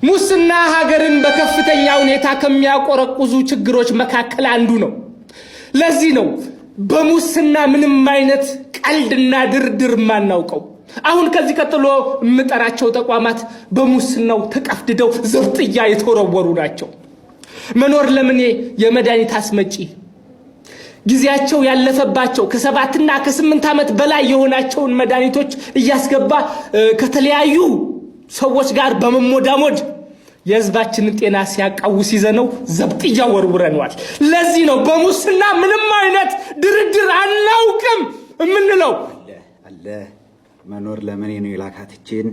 ሙስና ሀገርን በከፍተኛ ሁኔታ ከሚያቆረቁዙ ችግሮች መካከል አንዱ ነው። ለዚህ ነው በሙስና ምንም አይነት ቀልድና ድርድር የማናውቀው። አሁን ከዚህ ቀጥሎ የምጠራቸው ተቋማት በሙስናው ተቀፍድደው ዘብጥያ የተወረወሩ ናቸው። መኖር ለምኔ የመድኃኒት አስመጪ ጊዜያቸው ያለፈባቸው ከ7ና ከ8 ዓመት በላይ የሆናቸውን መድኃኒቶች እያስገባ ከተለያዩ ሰዎች ጋር በመሞዳሞድ የሕዝባችንን ጤና ሲያቃውስ ይዘነው ዘብጥያ ወርውረነዋል። ለዚህ ነው በሙስና ምንም አይነት ድርድር አናውቅም የምንለው። አለ መኖር ለምኔ ነው የላካትችን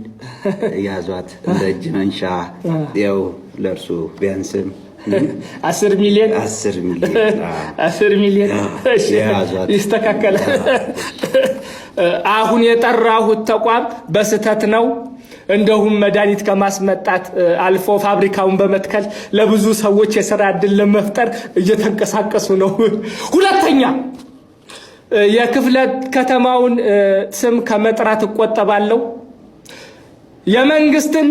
ያዟት እንደ እጅ መንሻ ያው ለእርሱ ቢያንስም 10 ሚሊዮን። 10 ሚሊዮን። 10 ሚሊዮን ይስተካከላል። አሁን የጠራሁት ተቋም በስህተት ነው። እንደሁም መድኃኒት ከማስመጣት አልፎ ፋብሪካውን በመትከል ለብዙ ሰዎች የስራ ዕድል ለመፍጠር እየተንቀሳቀሱ ነው። ሁለተኛ፣ የክፍለ ከተማውን ስም ከመጥራት እቆጠባለሁ። የመንግስትን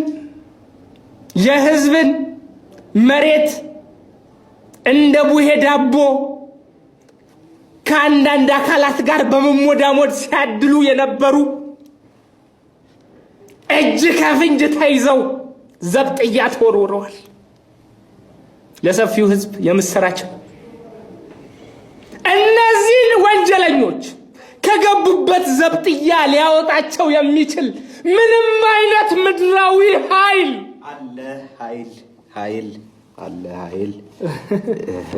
የህዝብን መሬት እንደ ቡሄ ዳቦ ከአንዳንድ አካላት ጋር በመሞዳሞድ ሲያድሉ የነበሩ እጅ ከፍንጅ ተይዘው ዘብጥያ ተወርውረዋል። ለሰፊው ህዝብ የምስራች፣ እነዚህን ወንጀለኞች ከገቡበት ዘብጥያ ሊያወጣቸው የሚችል ምንም አይነት ምድራዊ ኃይል አለ፣ ኃይል፣ ኃይል አለ፣ ኃይል።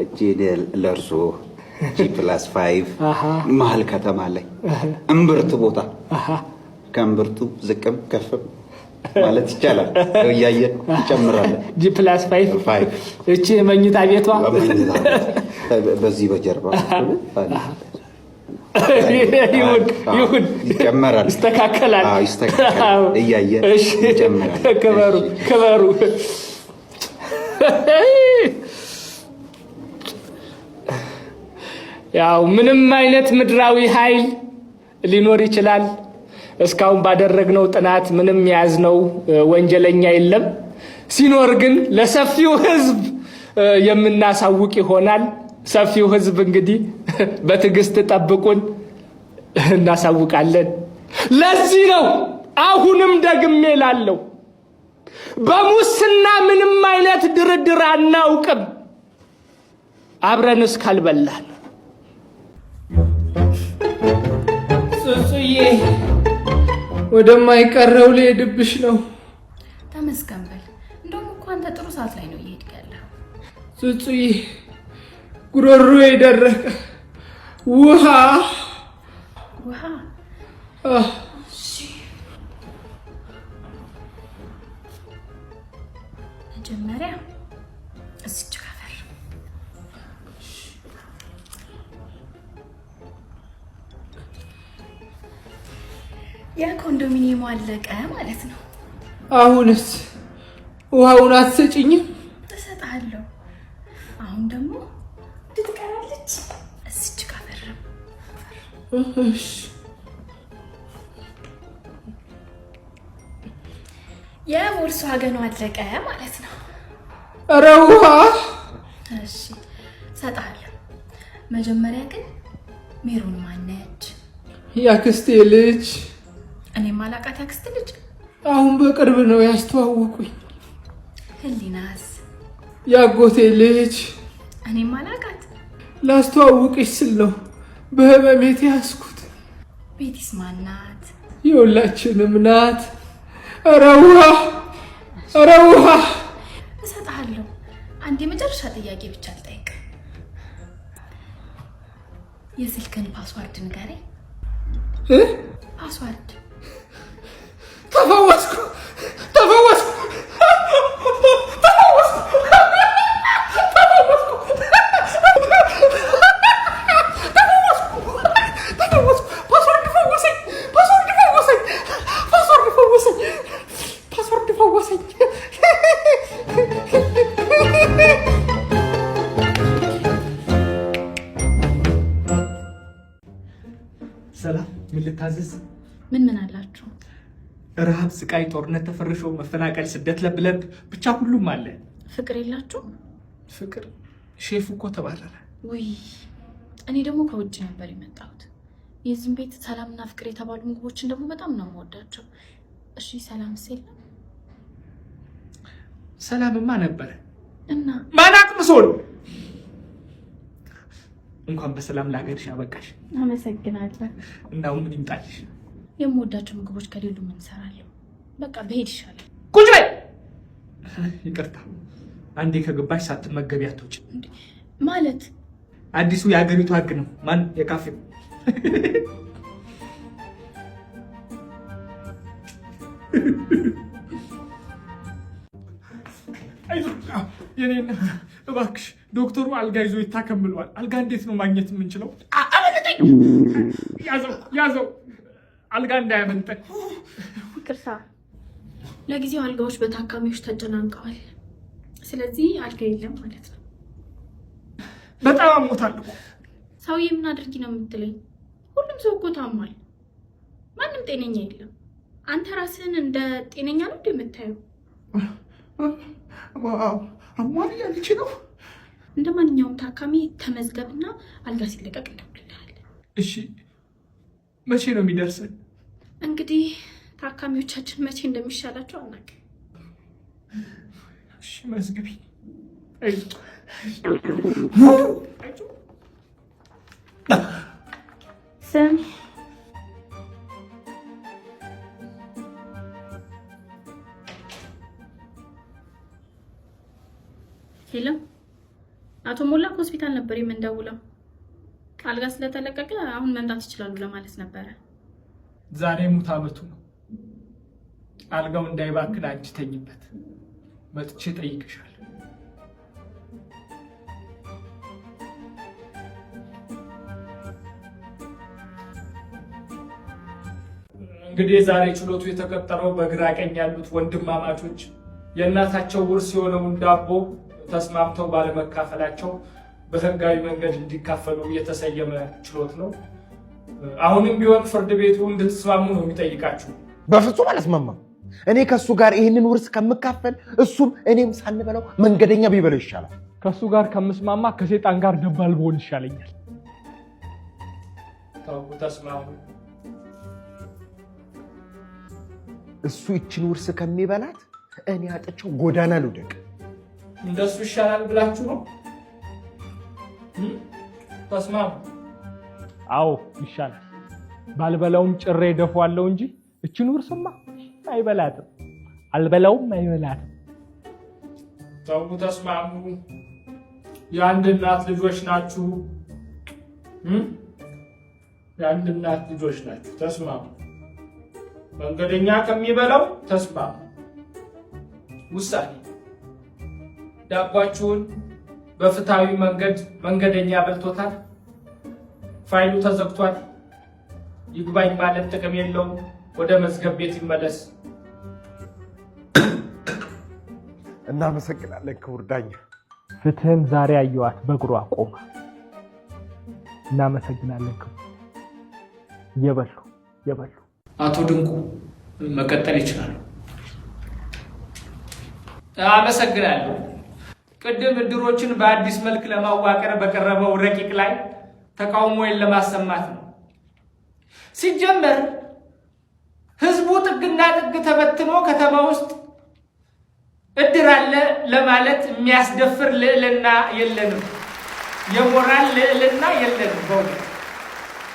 እጄን ለእርሶ G+5 መሀል ከተማ ላይ እምብርት ቦታ፣ ከእምብርቱ ዝቅም ከፍም ማለት ይቻላል። እያየን እንጨምራለን። G+5። Five። እቺ መኝታ ቤቷ። በዚህ በጀርባ ይሁን ይሁን። ይጨመራል። ይስተካከላል። አዎ፣ ይስተካከላል። እያየን ይጨምራል። ክበሩ ክበሩ። ያው ምንም አይነት ምድራዊ ኃይል ሊኖር ይችላል። እስካሁን ባደረግነው ጥናት ምንም የያዝነው ወንጀለኛ የለም። ሲኖር ግን ለሰፊው ሕዝብ የምናሳውቅ ይሆናል። ሰፊው ሕዝብ እንግዲህ በትዕግስት ጠብቁን፣ እናሳውቃለን። ለዚህ ነው አሁንም ደግሜ እላለሁ፣ በሙስና ምንም አይነት ድርድር አናውቅም፣ አብረን እስካልበላን። ጽጹዬ፣ ወደማይቀረው ልሄድብሽ ነው። ተመስገን በል። እንደውም እኮ አንተ ጥሩ ሰዓት ላይ ነው እየሄድክ ያለኸው። ጽጹዬ፣ ጉሮሮ የደረቀ፣ ውሃ። ውሃ። አህ። መጀመሪያ እዚች ጋር ፈርም። የኮንዶሚኒየሙ አለቀ ማለት ነው። አሁንስ ውሃውን አትሰጭኝም? እሰጥሃለሁ። አሁን ደግሞ ትቀራለች። እዚች ጋር ፈርም። እሺ። የቮልስዋገኑ አለቀ ማለት ነው። ኧረ ውሃ። እሺ፣ እሰጥሃለሁ። መጀመሪያ ግን ሜሮን ማነች? ያክስቴ ልጅ። እኔም አላቃት ያክስት ልጅ። አሁን በቅርብ ነው ያስተዋወቁኝ። ህሊናስ? ያጎቴ ልጅ። እኔም አላቃት። ላስተዋውቅሽ ስል ነው በህመሜ የተያዝኩት። ቤቲስ ማናት? የሁላችንም ናት። ኧረ ውሃ! ኧረ ውሃ! እሰጥሃለሁ። አንድ የመጨረሻ ጥያቄ ብቻ ልጠይቅ። የስልክን password ንገረኝ። እ? Password። ተፈወስኩ! ተፈወስኩ! ተፈወስኩ! ተፈወስኩ! ተፈወስኩ! Password ፈወሰኝ! Password ፈወሰኝ! Password ፈወሰኝ! Password ፈወሰኝ! ሰላም፣ ምን ልታዘዝ? ምን ምን አላችሁ? ረሃብ፣ ስቃይ፣ ጦርነት ተፈርሾ፣ መፈናቀል፣ ስደት፣ ለብለብ ብቻ ሁሉም አለ። ፍቅር የላችሁ? ፍቅር ሼፍ እኮ ተባረረ። ውይ እኔ ደግሞ ከውጭ ነበር የመጣሁት። የዚህም ቤት ሰላምና ፍቅር የተባሉ ምግቦችን ደግሞ በጣም ነው የምወዳቸው። እሺ ሰላምስ የለም? ሰላምማ ነበረ። እና ማን አቅምሶን። እንኳን በሰላም ለሀገርሽ አበቃሽ። አመሰግናለሁ። እና አሁን ምን ይምጣልሽ? የምወዳቸው ምግቦች ከሌሉ ምን እሰራለሁ? በቃ ብሄድ ይሻላል። ቁጭ በይ። ይቅርታ፣ አንዴ ከገባሽ ሳትመገቢ አትወጪም። እንዴ ማለት? አዲሱ የሀገሪቱ ህግ ነው። ማን የካፌው አይዞህ የኔ እናት እባክሽ፣ ዶክተሩ አልጋ ይዞ ይታከም ብለዋል። አልጋ እንዴት ነው ማግኘት የምንችለው? አመለጠኝ! ያዘው ያዘው፣ አልጋ እንዳያመልጠን። ይቅርታ፣ ለጊዜው አልጋዎች በታካሚዎች ተጨናንቀዋል። ስለዚህ አልጋ የለም ማለት ነው። በጣም አሞታል እኮ። ሰውዬ ምን አድርጊ ነው የምትለኝ? ሁሉም ሰው እኮ ታሟል። ማንም ጤነኛ የለም። አንተ ራስህን እንደ ጤነኛ ነው እንደ የምታየው? አሟል እያለች ነው። እንደ ማንኛውም ታካሚ ተመዝገብና አልጋ ሲለቀቅ እንደውልልሃለን። እሺ መቼ ነው የሚደርሰን? እንግዲህ ታካሚዎቻችን መቼ እንደሚሻላቸው አናውቅም። እሺ መዝግቢ። ስም hello፣ አቶ ሞላ ከሆስፒታል ነበር የምንደውለው። አልጋ ስለተለቀቀ አሁን መምጣት ይችላሉ ለማለት ነበረ። ዛሬ ሙት ዓመቱ ነው። አልጋው እንዳይባክን አንቺ ተኝበት። መጥቼ ጠይቅሻለሁ። እንግዲህ ዛሬ ችሎቱ የተቀጠረው በግራ ቀኝ ያሉት ወንድማማቾች የእናታቸው ውርስ የሆነውን ዳቦ ተስማምተው ባለመካፈላቸው በህጋዊ መንገድ እንዲካፈሉ የተሰየመ ችሎት ነው። አሁንም ቢሆን ፍርድ ቤቱ እንድትስማሙ ነው የሚጠይቃችሁ። በፍጹም አልስማማም። እኔ ከእሱ ጋር ይህንን ውርስ ከምካፈል እሱም እኔም ሳንበላው መንገደኛ ቢበላው ይሻላል። ከእሱ ጋር ከምስማማ ከሴጣን ጋር ደባል ብሆን ይሻለኛል። ተው ተስማሙ። እሱ ይችን ውርስ ከሚበላት እኔ አጥቼው ጎዳና ልውደቅ። እንደሱ ይሻላል ብላችሁ ነው? ተስማሙ። አዎ ይሻላል። ባልበላውም ጭሬ ደፏለሁ እንጂ እችን ውርስማ አይበላትም። አልበላውም አይበላትም። ተው ተስማሙ። የአንድ እናት ልጆች ናችሁ። የአንድ እናት ልጆች ናችሁ። ተስማሙ። መንገደኛ ከሚበላው ተስማሙ። ውሳኔ ዳቧችሁን በፍትሃዊ መንገድ መንገደኛ በልቶታል። ፋይሉ ተዘግቷል። ይግባኝ ማለት ጥቅም የለውም። ወደ መዝገብ ቤት ይመለስ። እናመሰግናለን ክቡር ዳኛ። ፍትህን ዛሬ አየዋት በእግሯ ቆማ። እናመሰግናለን ክቡር። እየበሉ እየበሉ። አቶ ድንቁ መቀጠል ይችላሉ። አመሰግናለሁ። ቅድም እድሮችን በአዲስ መልክ ለማዋቀር በቀረበው ረቂቅ ላይ ተቃውሞዬን ለማሰማት ነው። ሲጀመር ህዝቡ ጥግና ጥግ ተበትኖ ከተማ ውስጥ እድር አለ ለማለት የሚያስደፍር ልዕልና የለንም። የሞራል ልዕልና የለንም። በእውነት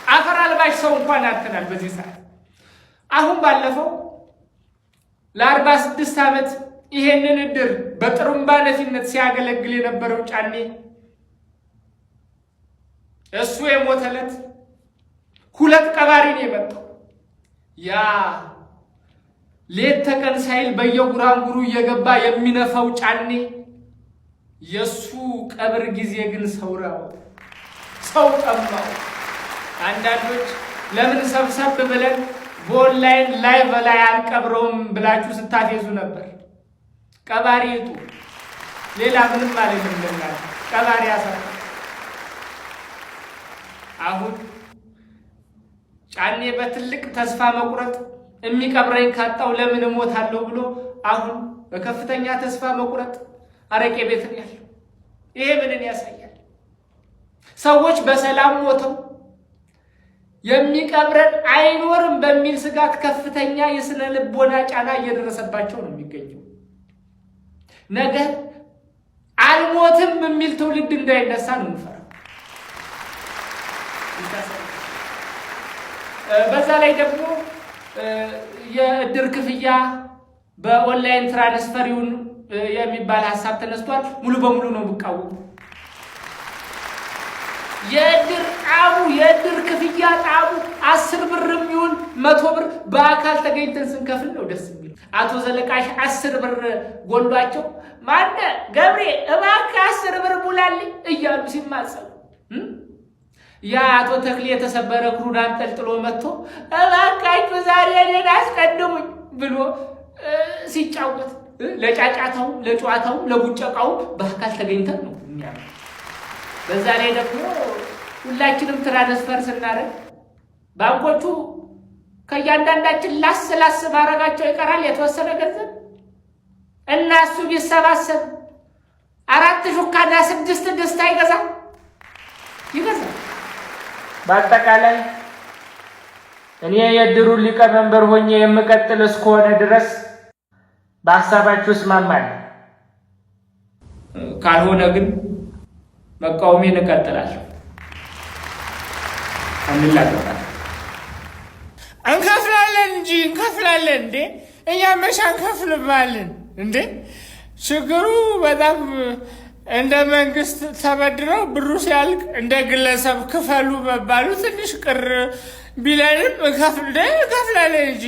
አፈር አልባሽ ሰው እንኳን አጥተናል በዚህ ሰዓት። አሁን ባለፈው ለ46 ዓመት ይሄንን እድር በጥሩምባ ነፊነት ሲያገለግል የነበረው ጫኔ እሱ የሞተ ዕለት 2 ቀባሪ ነው የመጣው። ያ ሌት ተቀን ሳይል በየጉራንጉሩ እየገባ የሚነፋው ጫኔ የሱ ቀብር ጊዜ ግን ሰው ራበው፣ ሰው ጠማው። አንዳንዶች ለምን ሰብሰብ ብለን በ online live ላይ አንቀብረውም ብላችሁ ስታፌዙ ነበር። ቀባሪ ይጡ፣ ሌላ ምንም አይደለም። ለእናንተ ቀባሪ ያሳጣ። አሁን ጫኔ በትልቅ ተስፋ መቁረጥ የሚቀብረኝ ካጣው ለምን እሞታለሁ ብሎ አሁን በከፍተኛ ተስፋ መቁረጥ አረቄ ቤት ነው ያለው። ይሄ ምንን ያሳያል? ሰዎች በሰላም ሞተው የሚቀብረን አይኖርም በሚል ስጋት ከፍተኛ የስነ ልቦና ጫና እየደረሰባቸው ነው የሚገኘው። ነገ አልሞትም የሚል ትውልድ እንዳይነሳ ነው የምፈራው። በዛ ላይ ደግሞ የእድር ክፍያ በ online transfer ይሁን የሚባል ሀሳብ ተነስቷል። ሙሉ በሙሉ ነው የምቃወሙ። የእድር ጣሙ የእድር ክፍያ ጣሙ 10 ብር የሚሆን 100 ብር በአካል ተገኝተን ስንከፍል ነው ደስ የሚል። አቶ ዘለቃሽ 10 ብር ጎሏቸው ማነ ገብሬ እባክህ 10 ብር ሙላልኝ እያሉ ሲማጸኑ፣ ያ አቶ ተክሌ የተሰበረ እግሩን አንጠልጥሎ መጥቶ እባካችሁ ዛሬ እኔን አስቀድሙኝ ብሎ ሲጫወት፣ ለጫጫታው፣ ለጨዋታው፣ ለቡጨቃው በአካል ተገኝተን ነው የሚያምር። በዛ ላይ ደግሞ ሁላችንም transfer ስናደርግ ባንኮቹ ከእያንዳንዳችን ላስ ላስ ማድረጋቸው ይቀራል የተወሰነ ገንዘብ፣ እና እሱ ቢሰባሰብ አራት ሹካና ስድስት ድስት አይገዛም? ይገዛል። በአጠቃላይ እኔ የእድሩን ሊቀመንበር ሆኜ የምቀጥል እስከሆነ ድረስ በሀሳባችሁ እስማማለሁ። ካልሆነ ግን መቃወሜን እቀጥላለሁ። እንላቀቃለን። እንከፍላለን እንጂ፣ እንከፍላለን እንዴ! እኛ መቼ አንከፍልማለን እንዴ? ችግሩ በጣም እንደ መንግስት ተበድረው ብሩ ሲያልቅ እንደ ግለሰብ ክፈሉ መባሉ ትንሽ ቅር ቢለንም እንከፍላለን እንጂ፣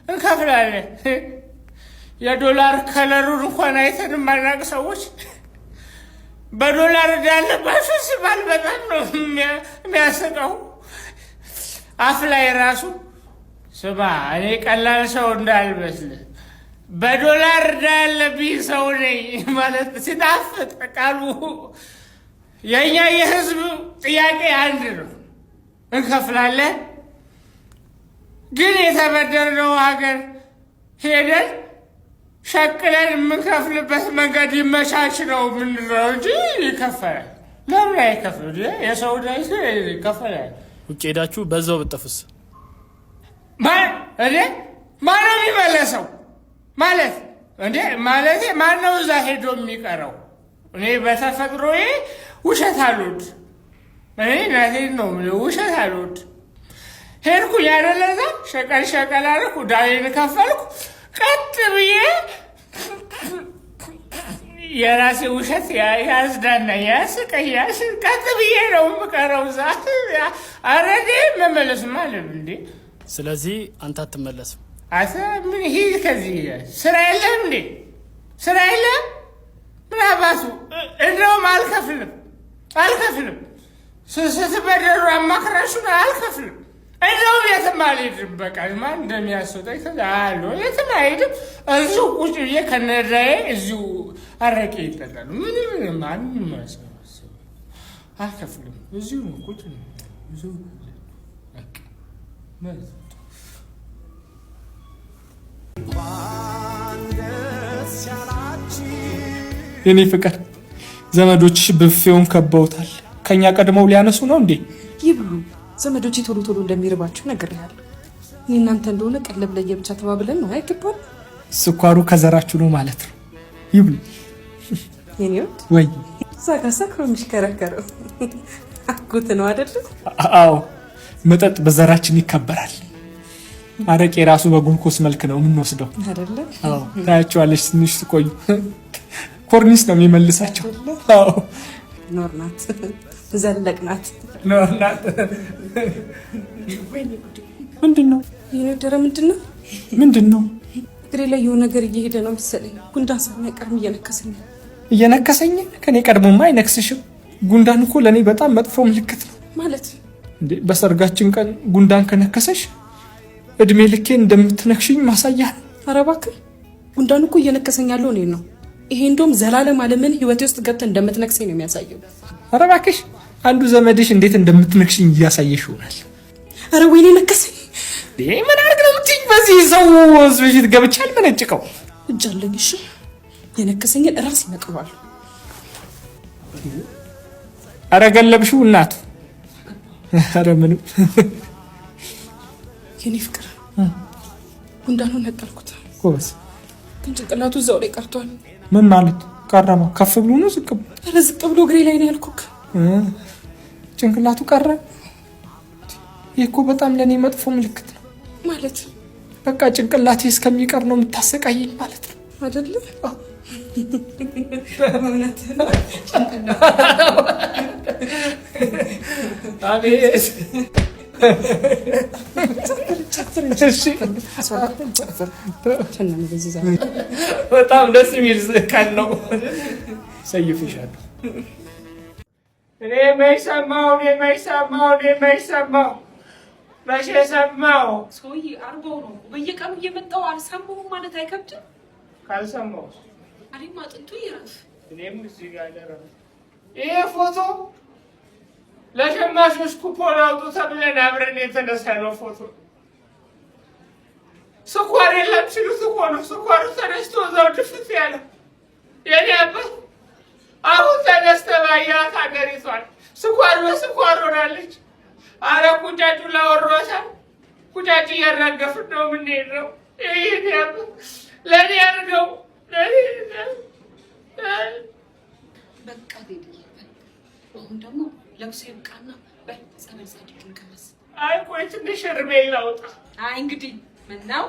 እንከፍላለን። የዶላር ከለሩን እንኳን አይተን የማናውቅ ሰዎች በዶላር ዕዳ አለባችሁ ሲባል በጣም ነው የሚያስቀው። አፍ ላይ ራሱ ስማ፣ እኔ ቀላል ሰው እንዳልመስልህ በዶላር ዕዳ ያለብኝ ሰው ነኝ ማለት ሲጣፍጥ ቃሉ። የእኛ የህዝብ ጥያቄ አንድ ነው፣ እንከፍላለን። ግን የተበደርነው ሀገር ሄደን ሸቅለን የምንከፍልበት መንገድ ይመቻች ነው የምንለው እንጂ ይከፈላል። ለምን አይከፍል? የሰው ዕዳ ይከፈላል። ውጭ ሄዳችሁ በዛው ብጠፉስ? ማን እኔ ማነው የሚመለሰው? ማለት እንዴ፣ ማለቴ ማነው እዛ ሄዶ የሚቀረው? እኔ በተፈጥሮዬ ውሸት አልወድ። እኔ እናቴን ነው የምልህ፣ ውሸት አልወድ። ሄድኩኝ አይደለ፣ እዛ ሸቀል ሸቀል አደረኩ፣ ዕዳዬን ከፈልኩ። ቀጥ ብዬ የራሴ ውሸት ያዝናናኝ፣ ያስቀኛል። ቀጥ ብዬ ነው የምቀረው እዛ። ኧረ እኔ መመለስማ አለ እንዴ። ስለዚህ አንተ አትመለስም። አተ ምን፣ ሂድ ከዚህ። ስራ የለም እንዴ? ስራ የለም? ምን አባቱ፣ እንደውም አልከፍልም፣ አልከፍልም። ስትበደሩ አማክራችሁ አልከፍልም። እንደውም የትም አልሄድም። በቃ ማን እንደሚያስወጣኝ አሉ። የትም አልሄድም። እዚሁ ቁጭ ብዬ ከነዳዬ እዚሁ አረቄ ይጠጣሉ። ምንም ማንም አልከፍልም። እዚሁ ነው ቁጭ ነው እዚሁ በቃ ማለት ነው። የኔ ፍቅር፣ ዘመዶችሽ ብፌውን ከበውታል። ከኛ ቀድመው ሊያነሱ ነው እንዴ? ይብሉ። ዘመዶቼ ቶሎ ቶሎ እንደሚርባቸው ነግሬሃለሁ። እኔ እናንተ እንደሆነ ቀለብ ለየብቻ ተባብለን ነው አይገባል። ስኳሩ ከዘራችሁ ነው ማለት ነው። ይብሉ። የኔ ውድ፣ ወይ። እዛ ጋር ሰክሮ የሚሽከረከረው አጎት ነው አይደለ? አዎ፣ መጠጥ በዘራችን ይከበራል። አረቄ ራሱ በግሉኮስ መልክ ነው የምንወስደው። አይደለ? አዎ፣ ታያቸዋለች። ትንሽ ስቆዩ ኮርኒስ ነው የሚመልሳቸው። አዎ። ኖርናት ዘለቅናት። ኖርናት። ምንድን ነው? የኔ ውድ፣ ኧረ ምንድን ነው? ምንድን ነው? እግሬ ላይ የሆነ ነገር እየሄደ ነው መሰለኝ። ጉንዳን ሳይሆን እየነከሰኝ ነው። እየነከሰኝ? ከኔ ቀድሞማ አይነክስሽም። ጉንዳን እኮ ለእኔ በጣም መጥፎ ምልክት ነው። ማለት? እንዴ፣ በሰርጋችን ቀን ጉንዳን ከነከሰሽ እድሜ ልኬ እንደምትነክሽኝ ማሳያ ነው። ኧረ እባክህ፣ ጉንዳን እኮ እየነከሰኝ ያለው እኔን ነው። ይሄ እንደውም ዘላለም ዓለምን ህይወቴ ውስጥ ገብተህ እንደምትነክሰኝ ነው የሚያሳየው። ኧረ እባክሽ፣ አንዱ ዘመድሽ እንዴት እንደምትነክሽኝ እያሳየሽ ይሆናል። ኧረ ወይኔ ነከሰኝ። ምን አድርግ ነው የምትይኝ? በዚህ ሰው ህዝብ ፊት ገብቼ አልመነጭቀው። እጅ አለኝ። እሺ የነከሰኝን እራስ ይነቅለዋል። ኧረ ገለብሽው እናቱ። ኧረ ምንም። የኔ ፍቅር ጉንዳኑን ነቀልኩት። ጎበዝ። ግን ጭንቅላቱ እዛው ላይ ቀርቷል። ምን ማለት ቀረማ? ከፍ ብሎ ነው ዝቅ ብሎ? ኧረ ዝቅ ብሎ እግሬ ላይ ነው ያልኩህ። ጭንቅላቱ ቀረ። ይህ እኮ በጣም ለእኔ መጥፎ ምልክት ነው። ማለት? በቃ ጭንቅላቴ እስከሚቀር ነው የምታሰቃየኝ ማለት ነው። አይደለም? አቤት። በጣም ደስ የሚል ቀን ነው። ሰይፍሻለሁ። እኔ መች ሰማሁ? እኔ መች ሰማሁ? እኔ መች ሰማሁ? መቼ ሰማሁ? ሰውዬ አርበው ነው በየቀኑ እየመጣው አልሰማሁም ማለት አይከብድም? ካልሰማሁ እኔም አጥንቱ ይረፍ። እኔም እዚህ ጋር ልረፍ። ይሄ ፎቶ ለሸማቾች ኩፖን አውጡ ተብለን አብረን የተነሳ ነው ፎቶ። ስኳር የለም ሲሉት እኮ ነው ስኳሩ ተነስቶ እዛው ድፍት ያለው። የኔ አባት አሁን ተነስተህ ባያት ሀገሪቷን ስኳር በስኳር ሆናለች። አረ ቁጫጩ ላወሯታል። ቁጫጭ እያራገፍን ነው የምንሄደው። ይሄ አባት ለእኔ አድርገው ለእኔ። በቃ ቴዲዬ፣ አሁን ደግሞ ለቅሶ ይብቃና በል ጸበል ጻድቅን ቅመስ። አይ ቆይ ትንሽ እርሜ ላውጣ። አይ እንግዲህ ምነው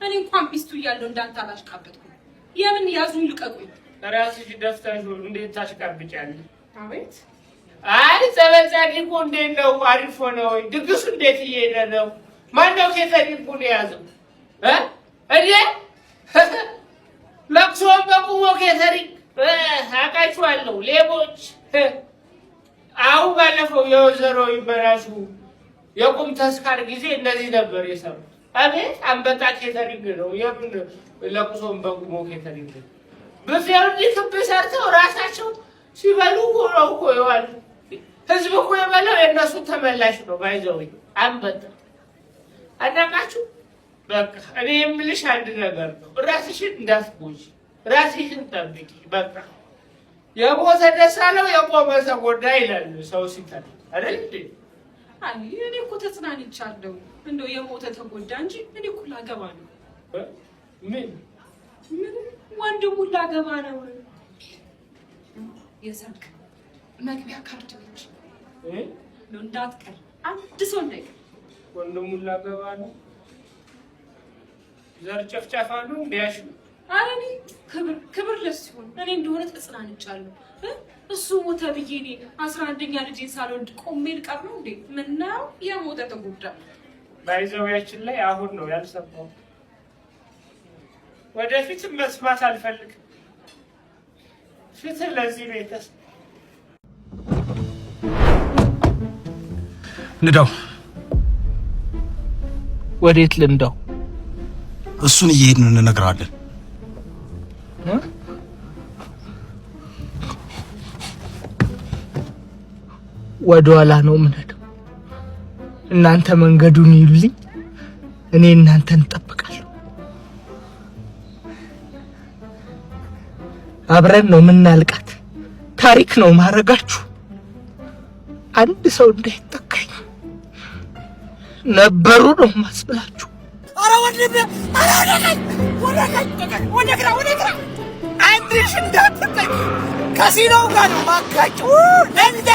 እኔ እንኳን ሚስቱ እያለሁ እንዳንተ አላሽቃበጥኩም። የምን ያዙኝ ልቀቁኝ። ራስሽ ደፍተሽ እንዴት ታሽቃብጫለሽ? አቤት። አይ ጸበል ጻድቁ እንዴት ነው? አሪፍ ሆነ ወይ? ድግሱ እንዴት እየሄደ ነው? ማነው catering ኡን የያዘው? እኔ ለቅሶውን በቁሞ catering አውቃችኋለሁ፣ ሌቦች። አሁን ባለፈው የወይዘሮ ይመራሹ የቁም ተስካር ጊዜ እነዚህ ነበር የሰሩት። አቤት አንበጣ catering ነው። የምን ለቅሶውን በቁሞ catering ነው። ብፌውን እንዲህ ክብ ሰርተው ራሳቸው ሲበሉ ሆነው እኮ ይዋሉ። ህዝብ እኮ የበላው የእነሱ ተመላሽ ነው። ባይዘው አንበጣ አናቃችሁ። በቃ እኔ የምልሽ አንድ ነገር ነው። ራስሽን እንዳትጎጂ፣ ራስሽን ጠብቂ። በቃ የሞተ ደስ አለው የቆመ ተጎዳ ይላል ሰው ሲተር አይደል እንዴ? አይ እኔ እኮ ተጽናንቻለሁ። እንደው የሞተ ተጎዳ እንጂ እኔ እኮ ላገባ ነው። ምን ምን ወንድሙን ላገባ ነው። የሰርግ መግቢያ ካርድ ነች። እንዳትቀር፣ አንድ ሰው እንዳይቀር። ወንድሙን ላገባ ነው። ዘር ጨፍጨፋ ነው እንዲያሽ። ኧረ እኔ ክብር ክብር ለሱ ይሁን። እኔ እንደሆነ ተጽናንቻለሁ። እሱ ሞተ ብዬ እኔ 11ኛ ልጄን ሳልወልድ ቆሜ ልቀር ነው እንዴ? ምነው የሞተ ተጎዳ። ባይዘዊያችን ላይ አሁን ነው ያልሰማው። ወደፊትም መስማት አልፈልግም። ፍትህ ለዚህ ቤተሰብ። ንዳው። ወዴት ልንዳው? እሱን እየሄድን እንነግርሃለን። ወደኋላ ነው የምንሄደው። እናንተ መንገዱን ይሉልኝ፣ እኔ እናንተን እጠብቃለሁ። አብረን ነው የምናልቃት። ታሪክ ነው ማረጋችሁ። አንድ ሰው እንዳይጠካኝ ነበሩ ነው ማስብላችሁ። ኧረ ወንድሜ፣ ኧረ ወደ ቀኝ፣ ወደ ቀኝ፣ ወደ ግራ፣ ወደ ግራ፣ አንድሽ እንዳትጠቂ ከሲኖው ጋር ነው ማጋጭ እንዳ